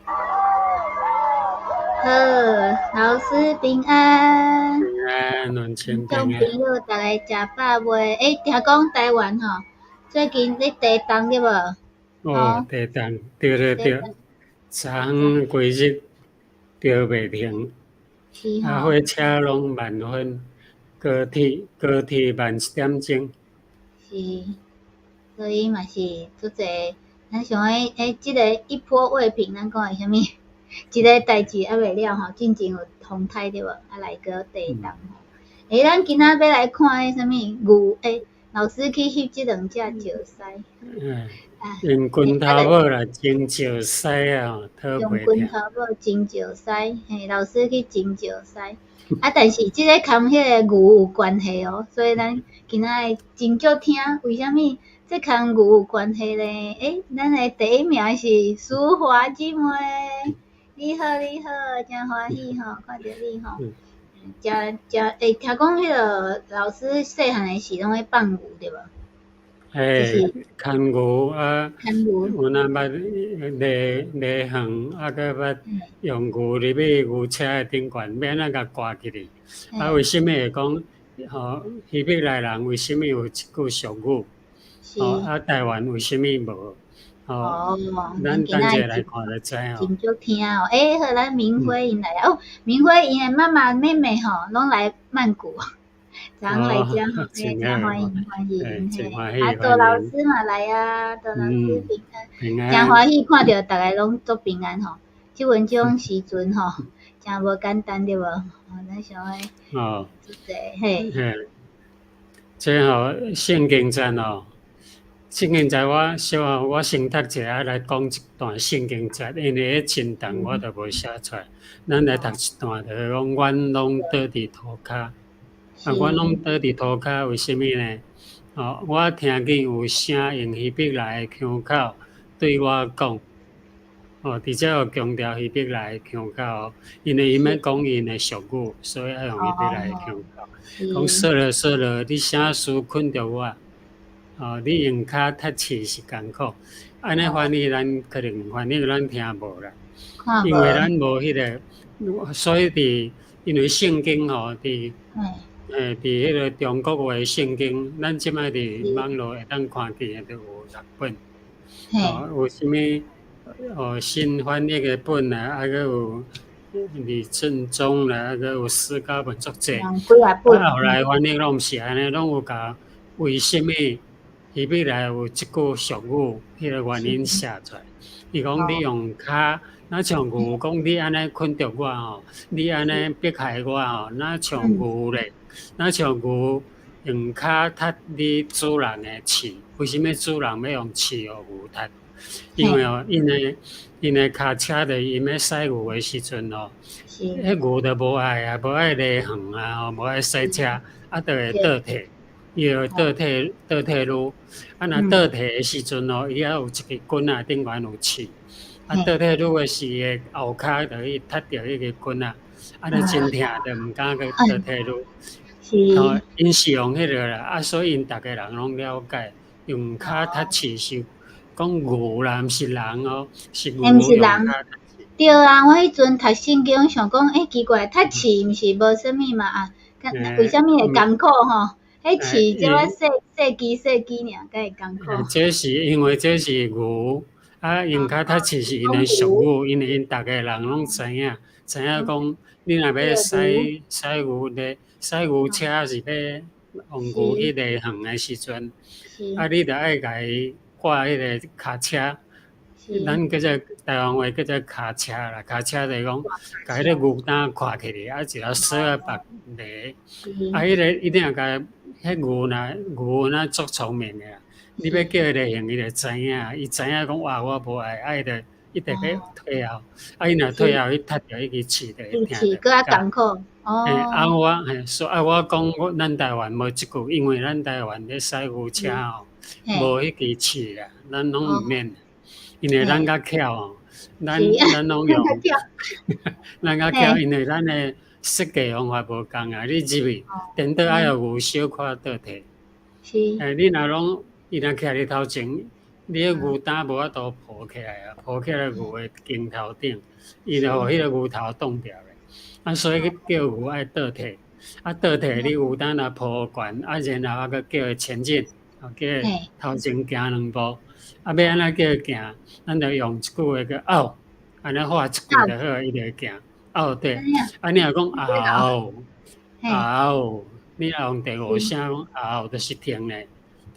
好，老師平安。平安，兩千聽眾平安。朋友，逐家食飽未？欸，聽講台灣吼，最近咧地動對無？哦，地動，對對對，昨昏規日著袂停，啊，火車攏慢分，高鐵慢一點鐘。是，所以嘛是足濟，咱想講，欸，這个一波未平，咱講的啥物？一个代誌猶未了吼，進前有風颱對無？啊來閣地動吼。欸，咱今仔欲來看彼啥物牛？欸，老師去翕這兩隻石獅。嗯，用拳頭母來舂石獅啊，討用拳頭母舂石獅，嘿，老師去舂石獅。啊，但是這个佇彼个牛有關係哦，所以咱今仔會真足聽，為啥物這佇牛有關係咧？欸，咱的第一名是淑華姊妹。你好，你好，真歡喜吼，看著你吼。誠誠欸，聽講彼个老師細漢的時攏咧放牛對無？欸，牽牛啊，牽牛。有哪捌犁犁園，啊，閣捌用牛入去牛車的頂懸，欲按怎共掛起去？啊，為啥物會講吼希伯來人為啥物有這句俗語？吼，啊，台灣為啥物無？哦，咱等下來看就知哦。真足聽哦，欸，好，咱明輝𪜶來哦，明輝𪜶的媽媽、妹妹吼，攏來曼谷，昨昏來遮吼，真歡迎歡迎，嘿，啊，杜老師嘛來啊，杜老師平安，真歡喜看著逐家攏足平安吼，這陣這種時陣吼，真無簡單對無？咱想講，足濟嘿。嘿，這吼聖經節哦。聖經節我小可我先讀一下來講一段聖經節，因為彼真長我就無寫出來。咱來讀一段，就是講阮攏倒佇塗跤，啊，阮攏倒佇塗跤，為啥物呢？哦，我聽見有聲用希伯來的腔口對我講，哦，佇遮有強調希伯來的腔口哦，因為𪜶欲講𪜶的俗語，所以愛用希伯來的腔口。講掃羅掃羅，你啥事困著我？哦，你用跤踢刺是艱苦，按呢翻譯咱可能翻譯咱聽無啦，因為咱無彼个，所以佇因為聖經吼，佇欸佇彼个中國話聖經，咱這擺佇網路會當看見的，就有六本，哦，有啥物哦新翻譯的本啊，啊閣有李振中啦，啊閣有思高本足濟，啊後來翻譯攏毋是按呢，攏有共為啥物希伯來有這句俗語，彼个原因寫出來。伊講你用跤，若像牛講你按呢困著我吼，你按呢迫害我吼，若像牛咧，若像牛用跤踢你主人的刺。為啥物主人欲用刺予牛踢？因為哦，𪜶的跤車著𪜶欲駛牛的時陣哦，彼牛就無愛啊，無愛犁園啊，吼，無愛駛車，啊，就會倒退。伊就倒退倒退嚕，啊，若倒退的時陣哦，伊猶有一支棍仔頂懸有刺，啊，倒退嚕的時，伊的後跤就去踢著彼个棍仔，啊，就真疼，就毋敢閣倒退嚕。吼，𪜶是用彼个啦，啊，所以𪜶逐家人攏了解，用跤踢刺是講牛啦，毋是人哦，是牛用跤踢刺。對啊，我彼陣讀聖經想講，欸，奇怪，踢刺毋是無啥物嘛啊？為啥物會艱苦吼？彼刺這麼細細支細支爾，敢會艱苦？這是因為這是牛，啊，用跤踢刺是𪜶的俗語，因為𪜶逐家人攏知影，知影講你若欲駛駛牛咧，駛牛車是欲用牛去犁園的時陣，啊，你著愛共伊掛彼个跤車，咱叫做台灣話叫做跤車啦，跤車就是講，共彼个牛擔掛起來，啊，一條索仔縛犁，啊，彼个一定共。彼牛若牛若足聰明的啊！你欲叫伊犁園，伊就知影，伊知影講哇，我無愛，啊，伊就一直欲退後，啊，伊若退後，去踢著彼支刺就會疼。刺閣較艱苦。哦。嘿，啊我嘿，所啊我講我咱台灣無這句，因為咱台灣咧駛牛車吼，無彼支刺啦，咱攏毋免，因為咱較巧哦，咱攏用，咱較巧，因為咱的設計方法無仝啊！你入去，顛倒愛予牛小可倒退。欸，你若攏伊若徛佇頭前，你的牛胆無法度抱起來啊，抱起來牛的肩頭頂，伊就予彼个牛頭擋掉咧。啊，所以去叫牛愛倒退，啊倒退，你牛膽若抱懸，啊然後啊閣叫伊前進，叫伊頭前行兩步，啊欲按怎叫伊行，咱就用一句話叫嗷，按呢喊一句就好，伊就會行。嗷對，啊你若講嗷嗷，你若用第五聲講嗷，就是停咧，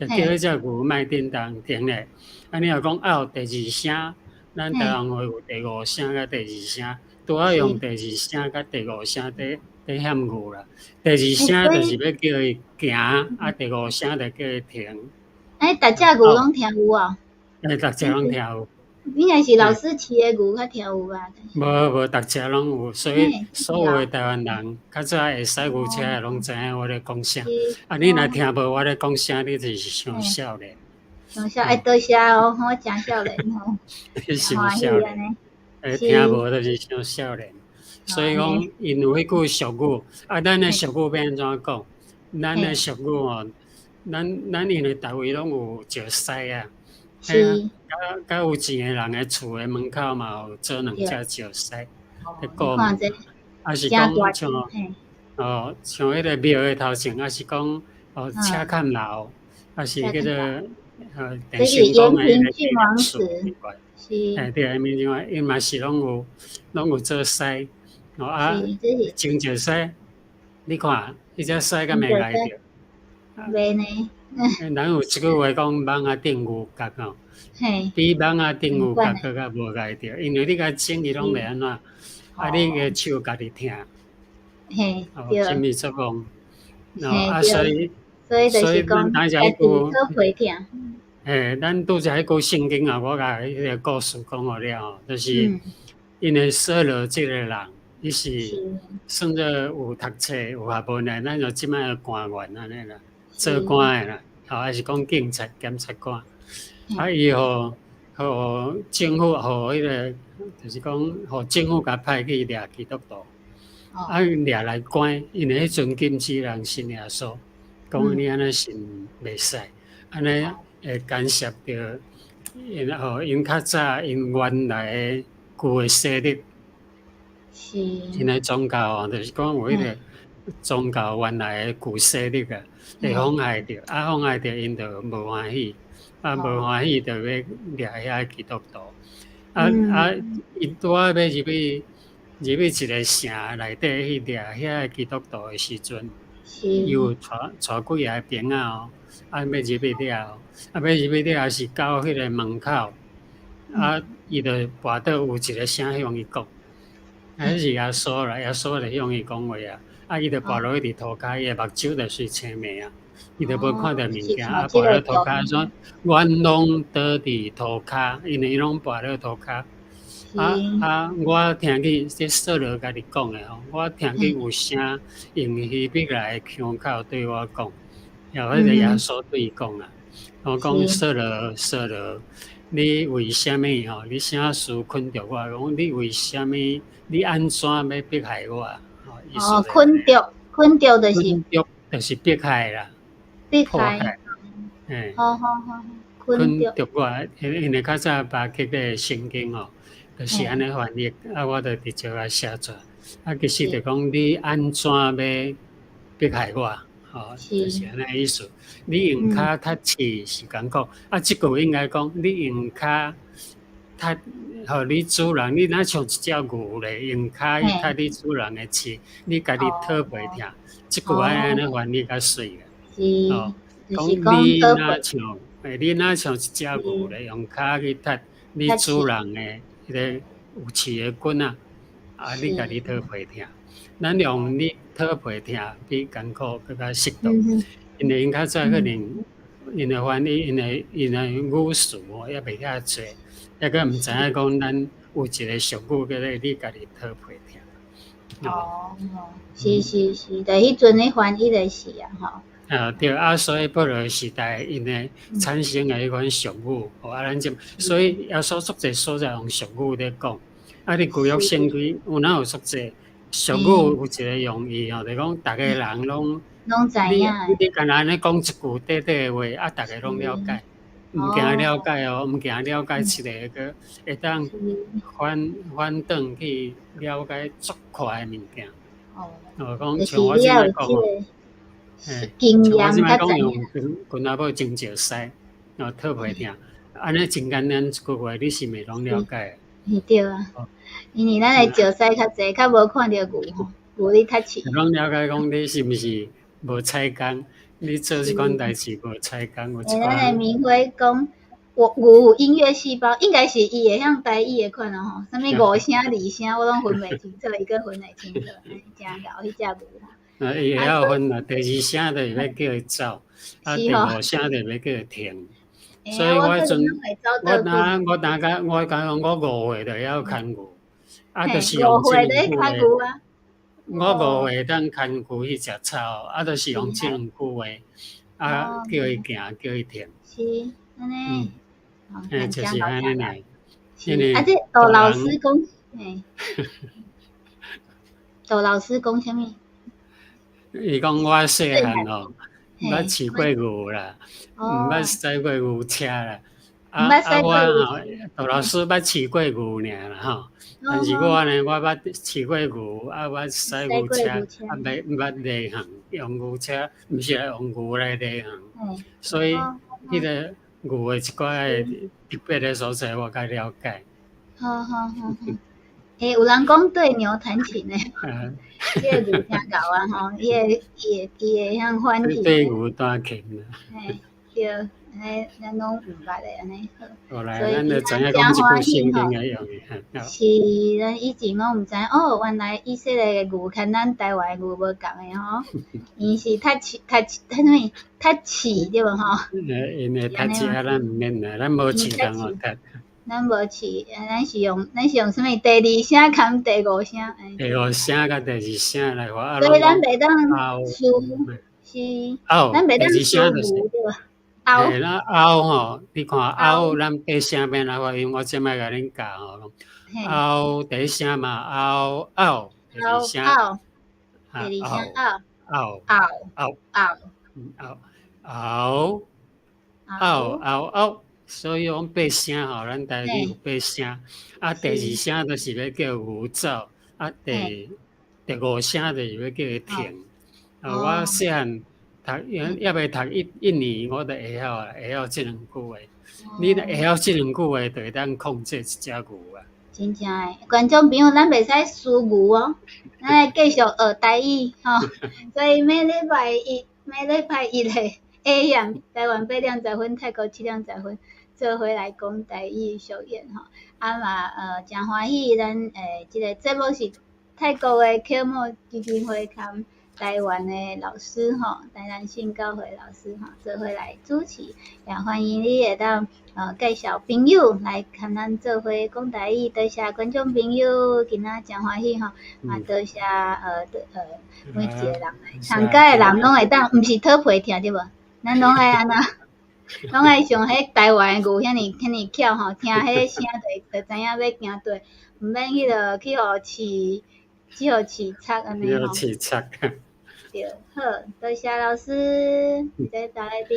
就叫彼隻牛莫振動停咧。啊你若講嗷第二聲，咱台灣話有第五聲佮第二聲，拄好用第二聲佮第五聲佇佇喊牛啦。第二聲就是欲叫伊行，啊第五聲就叫伊停。欸，逐隻牛攏聽有哦？欸，逐隻攏聽有。應該是老師飼的牛較聽有吧？無無，逐隻攏有，所以所有的台灣人較早會駛牛車的攏知影我咧講啥。啊，你若聽無我咧講啥，你就是傷少年。傷少，會多謝哦，我誠少年吼。傷少年，會聽無就是傷少年。所以講，𪜶有彼句俗語，啊，咱的俗語欲按怎講？咱的俗語哦，咱因為逐位攏有石獅啊。是，佮有錢的人的厝的門口嘛有做兩隻石獅，佇顧門，抑是講像哦，像彼个廟的頭前，抑是講哦赤崁樓，抑是叫做鄭成功的彼个祠，嘿對，延平郡王𪜶嘛是攏有做獅，哦啊，穿石獅，你看，彼隻獅敢會刣著？袂呢。人有一句話講，蠓仔頂牛角吼，比蠓仔頂牛角閣較無刣著，因為你共整伊攏袂按怎，啊，你个手家己疼，哦，啥物作用？哦，啊，所以，所以咱拄才彼句，嘿，咱拄才彼句聖經啊，我共彼个故事講予了吼，就是因為掃羅這个人，伊是算做有讀冊有學問的，咱就這擺的官員按呢啦。做官的啦，吼，抑是講警察、檢察官，啊，伊予予政府予彼个，就是講予政府共派去掠基督徒，啊，掠來關，因為彼陣禁止人信耶穌，講你按呢信袂使，按呢會干涉著𪜶吼𪜶較早𪜶原來的舊的勢力，𪜶的宗教哦，就是講有彼个宗教原來的舊勢力啊。會妨礙著，啊妨礙著𪜶就無歡喜，啊無歡喜就欲掠遐基督徒，啊啊，𪜶拄仔欲入去一个城內底去掠遐基督徒的時陣，伊有帶帶幾个兵仔哦，啊欲入去了，啊欲入去了是到彼个門口，啊伊就跋倒有一个聲向伊講，啊彼是耶穌啦，耶穌就向伊講話啊。啊！伊就跋落去佇塗跤，伊的目睭就隨青盲啊！伊就無看著物件，啊，跋落塗跤說，阮攏倒佇塗跤，因為伊攏跋落塗跤。啊啊！我聽見這掃羅家己講的吼，我聽見有聲用希伯來的腔口對我講，然後彼个耶穌對伊講啊，我講掃羅掃羅，你為啥物吼？你啥事捆著我？講你為啥物？你按怎欲迫害我？哦，捆著，捆著就是捆著就是迫害啦，迫害，嘿，好好好，捆著我，因為較早巴結的聖經哦，就是按呢翻譯，啊，我就直接共寫出來，啊，其實就講你按怎欲迫害我，吼，就是按呢意思。你用跤踢刺是艱苦，啊，這句應該講你用跤踢。予你主人，你若像一隻牛咧，用跤去踢你主人的刺，你家己討袂疼。這句話按呢翻譯較媠哦，講你若像，欸，你若像一隻牛咧，用跤去踢你主人的彼个有刺的棍仔，啊，你家己討袂疼。咱用你討袂疼比艱苦閣較適當，因為𪜶較早可能𪜶的翻譯，𪜶的語詞吼猶袂遐濟。抑閣毋知影講，咱有一个俗語叫做你家己討皮疼。哦，是是是，就彼陣咧翻譯的時啊，吼。啊對，啊，所以保羅時代𪜶的產生的彼款俗語，吼啊，咱這所以耶穌足濟所在用俗語咧講。啊，佇舊約聖經有哪有足濟俗語有一个用意吼，就講逐个人攏攏知影。你你干焦按呢講一句短短的話，啊，逐个攏了解。毋驚了解哦，毋驚了解一个閣會當反轉去了解足快的物件。哦，講像我這擺講，嘿，像我這擺講用拳仔母穿石獅，哦，討皮疼，按呢真簡單一句話，你是毋會攏了解？是對啊，因為咱的石獅較濟，較無看著牛吼，牛咧讀飼。攏了解講你是毋是無彩工？你做這款代誌無彩工，有一咱的明輝講，牛有音樂細胞，應該是伊會曉台語的款哦吼，啥物五聲二聲我攏分袂清楚，伊閣分會清楚，誠𠢕彼隻牛。啊，伊會曉分啊，第二聲就是欲叫伊走，啊，第五聲就是欲叫伊停。所以我彼陣，我若我若甲我講我5歲就會曉牽牛，啊，就是用這兩句話。我5歲當牽牛去食草，啊，就是用這兩句話，啊，叫伊行，叫伊停。是，按呢。嗯，就是按呢爾。是，啊，這杜老師講，嘿，杜老師講啥物？伊講我細漢吼，毋捌飼過牛啦，毋捌駛過牛車啦。啊啊！我吼，杜老師捌飼過牛爾啦吼，但是我呢，我捌飼過牛，啊，捌駛牛車，啊，袂捌犁園，用牛車，毋是用牛來犁園，所以彼個牛的一寡的特別的所在，我較了解。好好好好，欸，有人講對牛彈琴呢，這个牛聽𠢕啊吼，伊會曉反應。對牛彈琴啊。嘿，對，按呢咱攏毋捌的按呢好。後來咱就知影講這句聖經會用的。是，咱以前攏毋知哦，原來以色列的牛佮咱台灣的牛無仝的吼，𪜶是讀飼讀讀啥物讀飼對無吼？𪜶會讀飼啊，咱毋免啦，咱無飼通予讀。咱無飼，咱是用啥物？第二聲含第五聲。第五聲佮第二聲來發。所以咱袂當輸，是，咱袂當輸牛對無？嘿，咱拗吼，你看拗，咱八聲欲按怎發音？我這擺共恁教吼。拗第一聲嘛，拗拗，第二聲。第二聲拗。拗拗拗拗拗拗拗拗，所以講八聲吼，咱台語有八聲。啊，第二聲就是欲叫牛走，啊，第五聲就是欲叫伊停。啊，我細漢讀，猶未讀一年，我就會曉啊，會曉這兩句話。你若會曉這兩句話，就會當控制一隻牛啊。真正的，觀眾朋友，咱袂使輸牛哦，咱愛繼續學台語吼。所以每禮拜一，每禮拜一的 AM 台灣8點10分，泰國7點10分，做伙來講台語俗諺吼。啊嘛，誠歡喜，咱這个節目是泰國的啟蒙基金會佮台灣的老師吼，台南信教會老師吼，做伙來主持，也歡迎你會當介紹朋友來佮咱做伙講台語。多謝觀眾朋友，今仔誠歡喜吼，嘛多謝每一個人來參加的人攏會當，毋是討皮疼對無？咱攏愛按怎？攏愛像彼台灣的牛遐爾遐爾巧吼，聽彼个聲就知影欲行佗，毋免彼落去予飼，去予飼插按呢吼。飼插。對，好，多謝老師，祝大家平。